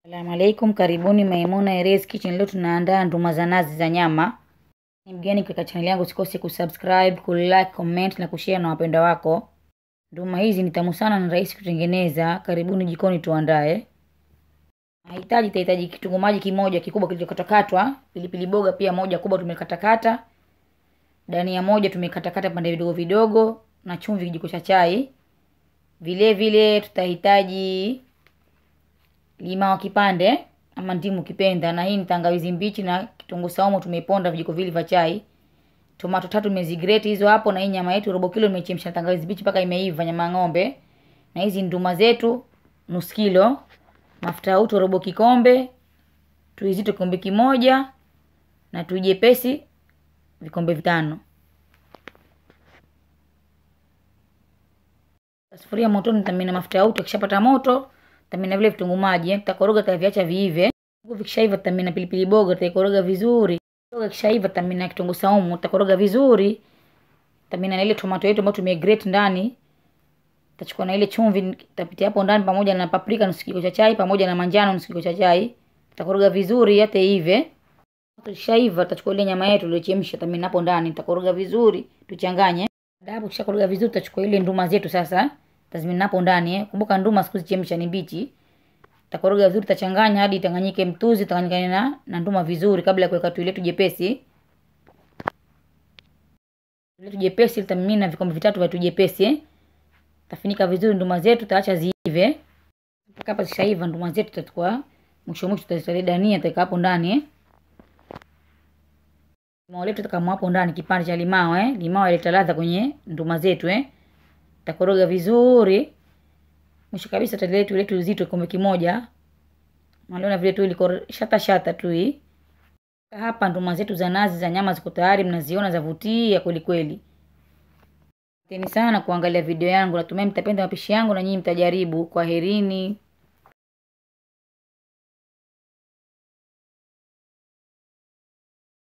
Asalamu alaikum, karibuni Maimuna Erez Kitchen. Leo tunaandaa nduma za nazi za nyama. Ni mgeni katika channel yangu, usikose kusubscribe, kulike, comment na kushare na wapendwa wako. Nduma hizi ni tamu sana na rahisi kutengeneza. Karibuni jikoni tuandae. Mahitaji, tutahitaji kitunguu maji kimoja kikubwa kilichokatwakatwa, pilipili boga pia moja kubwa tumekatakata, dania moja tumekatakata pande vidogo vidogo, na chumvi kijiko cha chai. Vile vile tutahitaji limao kipande ama ndimu ukipenda, na hii ni tangawizi mbichi na kitunguu saumu tumeiponda vijiko viwili vya chai. Tomato 3 tumezigrate hizo hapo, na hii nyama yetu robo kilo nimechemsha tangawizi mbichi mpaka imeiva, nyama ya ng'ombe. Na hizi nduma zetu nusu kilo, mafuta ya uto robo kikombe, tui zito kikombe kimoja na tui jepesi vikombe 5. Sufuria motoni nitamimina mafuta ya uto, ikishapata moto nitamimina vile vitunguu maji, tutakoroga, tutaviacha viive. Vikishaiva tutamimina pilipili boga, tutaikoroga vizuri. Boga ikishaiva tutamimina kitunguu saumu, tutakoroga vizuri. Tutamimina na ile tomato yetu ambayo tumegrate ndani. Tutachukua na ile chumvi tutapitia hapo ndani pamoja na paprika nusu kijiko cha chai pamoja na manjano nusu kijiko cha chai. Tutakoroga vizuri hata iive. Tukishaiva tutachukua ile nyama yetu tuliyochemsha, tutamimina hapo ndani, tutakoroga vizuri, tuchanganye. Baada hapo tukishakoroga vizuri tutachukua ile nduma zetu sasa, tutazimimina hapo ndani. Kumbuka nduma sikuzichemsha, ni mbichi. Tutakoroga vizuri, tutachanganya hadi itanganyike mtuzi, itanganyikane na nduma vizuri kabla ya kuweka tui letu jepesi. Tui letu jepesi tutamimina vikombe 3 vya tui jepesi. Tutafunika vizuri nduma zetu, tutaacha ziive. Mpaka hapa zishaiva nduma zetu, tutachukua mwisho mwisho tutazitoa dania tutaweka hapo ndani. Limao letu tutakamua hapo ndani kipande cha limao. Limao ileta ladha kwenye nduma zetu. Tutakoroga vizuri. Mwisho kabisa tutaleta tui letu zito kikombe kimoja. Mnaona vile tui liko shata shata tui. Hapa nduma zetu za nazi za nyama ziko tayari, mnaziona zavutia kweli kweli. Asanteni sana kuangalia video yangu, natumai mtapenda mapishi yangu na nyinyi mtajaribu. Kwaherini.